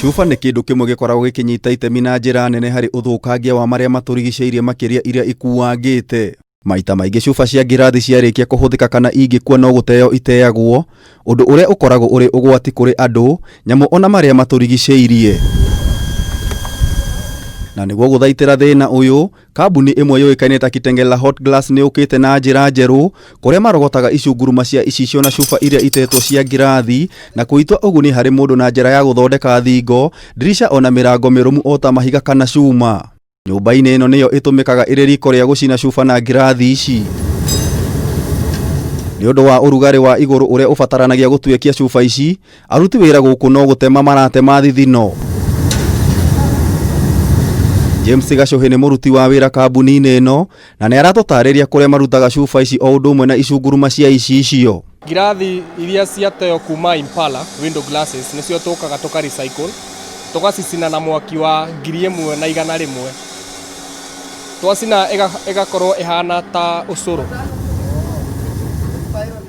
Cuba nĩ kĩndũ kĩmwe gĩkoragwo gĩkĩnyita itemi na njĩra nene harĩ ũthũkangia wa marĩa matũrigicĩirie, makĩria iria ikuangĩte. Maita maingĩ cuba cia ngirathi ciarĩkia kũhũthĩka kana ingĩkua no gũteo iteagwo, ũndũ ũrĩa ũkoragwo ũrĩ ũgwati kũrĩ andũ, nyamũ ona marĩa matũrigicĩirie. Na nĩguo gũthaitĩra thĩna ũyũ, kambuni ĩmwe yũĩkaine ta Kitengela Hot Glass nĩ yũkĩte na njĩra njerũ kũrĩa marogotaga icunguruma cia icicio na cuba iria itetwo cia ngirathi na kũitua ũguni harĩ mũndũ na njĩra ya gũthondeka thingo, ndirica ona mĩrango mĩrũmu o ta mahiga kana cuma. Nyũmba-inĩ ĩno nĩyo ĩtũmĩkaga ĩrĩ riko rĩa gũcina cuba na ngirathi ici. Nĩ ũndũ wa ũrugarĩ wa igũrũ ũrĩa ũbataranagia gũtuĩkia cuba ici, aruti wĩra gũkũ no gũtema maratema thithino. James Gacũhĩ nĩ mũruti wa wĩra kambuni-inĩ ĩno na nĩ aratũtarĩria kũrĩa marutaga cuba ici o ũndũ ũmwe na icunguruma cia icicio. Ngirathi iria ciateo kuma Impala window glasses nĩcio tũkaga tũka recycle, tũgacicina na mwaki wa 1100. Twacina ĩgakorwo ĩhana ta ũcũrũ.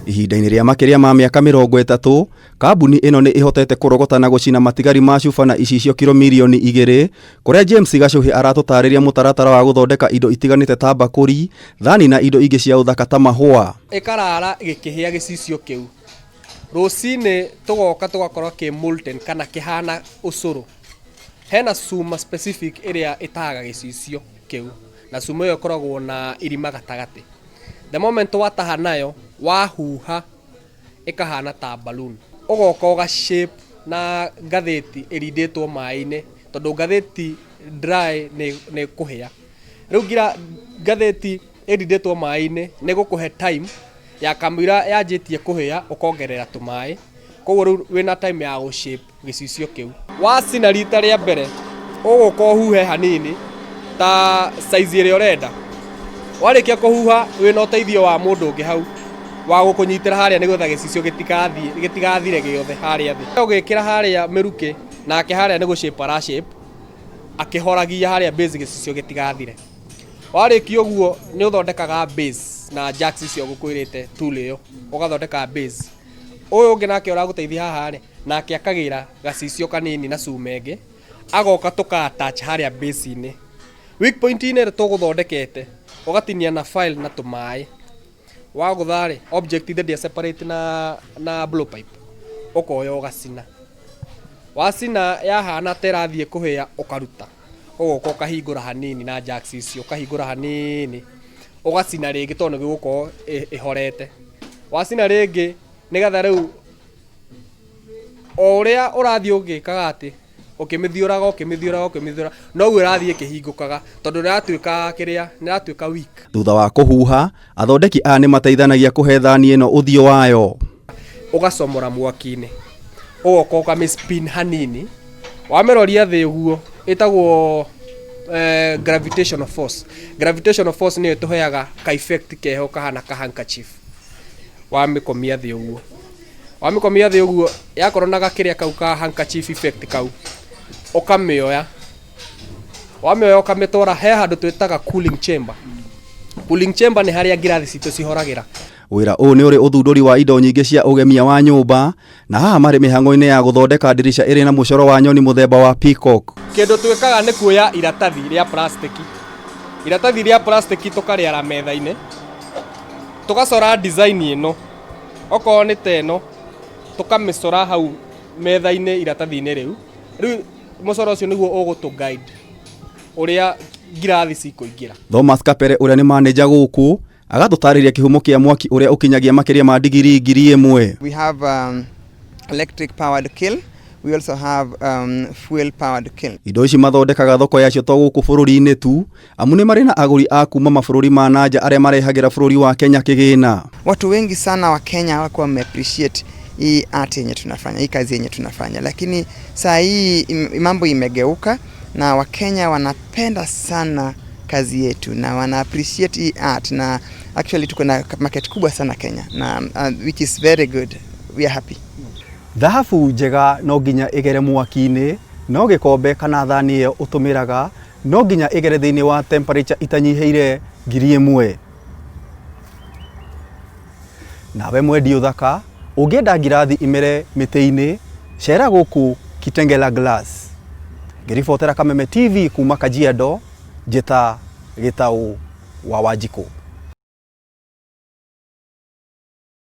Ihinda-inĩ rĩa makĩria ma mĩaka 30, kambuni ĩno nĩ ĩhotete kũrogota na gũcina matigari ma cuba na icicio kiro mirioni 2, kũrĩa James Gacũhĩ aratũtarĩria mũtaratara wa gũthondeka indo itiganĩte ta mbakũri, thani na indo ingĩ cia ũthaka ta mahũa. Ĩkarara gĩkĩhĩa gĩcicio kĩu. Rũcinĩ tũgoka tũgakorwo kĩ molten kana kĩhana ũcũrũ. Hena cuma specific ĩrĩa ĩtahaga gĩcicio kĩu, na cuma ĩyo ĩkoragwo na irima gatagatĩ. The moment wataha nayo, wahuha ĩkahana ta balloon. Ũgoka ũga shape na ngathĩti ĩrindĩtwo maĩ-inĩ, tondũ ngathĩti dry nĩ kũhĩa. Rĩu ngathĩti ĩrindĩtwo maĩ-inĩ nĩ gũkũhe time ya kamũira yanjĩtie kũhĩa ũkongerera tũmaĩ. Koguo rĩu wĩna time ya gũ shape gĩcicio kĩu. Wacina rita rĩa mbere, ũgũka ũhuhe hanini ta size ĩrĩa ũrenda. Warĩkia kũhuha wĩna ũteithio wa mũndũ ũngĩ hau wa gũkũnyitĩra harĩa nĩgetha gĩcicio gĩtigathire gĩothe harĩa thĩ. Ũgĩkĩra harĩa mĩrukĩ nake harĩa nĩ gũ shape ara shape akĩhoragia harĩa base gĩcicio gĩtigathire. Warĩkia ũguo nĩ ũthondekaga base na jacks icio ngũkwĩrĩte tool ĩyo, ũgathondeka base. Ũyũ ũngĩ nake ũragũteithia haha rĩ, nake akagĩra gacicio kanini na cuma ĩngĩ, agoka tũka attach harĩa base-inĩ. Weak point-inĩ ĩrĩa tũgũthondekete, ũgatinia na file na tũmaĩ. Wagũtha rĩ, object ithe ndĩa separate na blow pipe, ũkoya ũgacina. Wacina yahana ta ĩrathiĩ kũhĩa ũkaruta. Ũgoka ũkahingũra hanini na jacks icio, ũkahingũra hanini, ũgacina rĩngĩ tondũ nĩ gũkorwo ĩhorete. Wacina rĩngĩ nĩgetha rĩu o ũrĩa ũrathiĩ ũgĩkaga atĩ ũkĩmĩthiũraga ũkĩmĩthiũraga ũkĩmĩthiũraga noguo ĩrathiĩ ĩkĩhingũkaga tondũ nĩratuĩka kĩrĩa nĩratuĩka weak. Thutha wa kũhuha, athondeki aya nĩ mateithanagia kũhe thani ĩno ũthiũ wayo. Ũgacomora mwaki-inĩ, ũgoka ũkamĩ spin hanini, wamĩroria thĩ ũguo ĩtagwo gravitational force. Gravitational force nĩyo ĩtũheaga ka effect keho kahana ka handkerchief. Wamĩkomia thĩ ũguo, wamĩkomia thĩ ũguo yakorwo na gakĩrĩa kau ka handkerchief effect kau, ũkamĩoya, wamĩoya ũkamĩtwara he handũ twĩtaga cooling chamber. Cooling chamber nĩ harĩa ngirathi citũ cihoragĩra. Wĩra ũyũ nĩ ũrĩ ũthundũri wa indo nyingĩ cia ũgemia wa nyũmba, na haha marĩ mĩhang'o-inĩ ya gũthondeka ndirica ĩrĩ na mũcoro wa nyoni mũthemba wa peacock. Kĩndũ twĩkaga nĩ kuoya iratathi rĩa plastiki, iratathi rĩa plastiki tũkarĩara metha-inĩ, tũgacora design ĩno, okorwo nĩ ta ĩno, tũkamĩcora hau metha-inĩ iratathi-inĩ rĩu. Rĩu mũcoro ũcio nĩguo ũgũtũ guide ũrĩa ngirathi cikũingĩra. Thomas Kapere ũrĩa nĩ manager gũkũ agatũtarĩria kĩhumo kĩa mwaki ũrĩa ũkinyagia makĩria ma digiri 1000. We have electric powered kiln. We also have fuel powered kiln. Indo ici mathondekaga thoko yacio to gũkũ bũrũri-inĩ tu, amu nĩ marĩ na agũri a kuma mabũrũri ma na nja arĩa marehagĩra bũrũri wa Kenya kĩgĩna. Watu wengi sana wa Kenya hawakuwa wame appreciate hii art yenye tunafanya, hii kazi yenye tunafanya, lakini saa hii mambo imegeuka na Wakenya wanapenda sana kazi yetu na wana appreciate hii art, na actually tuko na market kubwa sana Kenya na which is very good. We are happy. Thahabu njega no nginya ĩgere mwaki-inĩ, no gĩkombe kana thani ĩyo ũtũmĩraga no nginya ĩgere thĩinĩ wa temperature itanyihĩire 1000. Nawe mwendi ũthaka, ũngĩenda ngirathi imere mĩtĩ-inĩ, cera gũkũ Kitengela Glass. Ngĩribotera Kameme TV kuma Kajiado, njĩta Gĩtaũ wa Wanjikũ.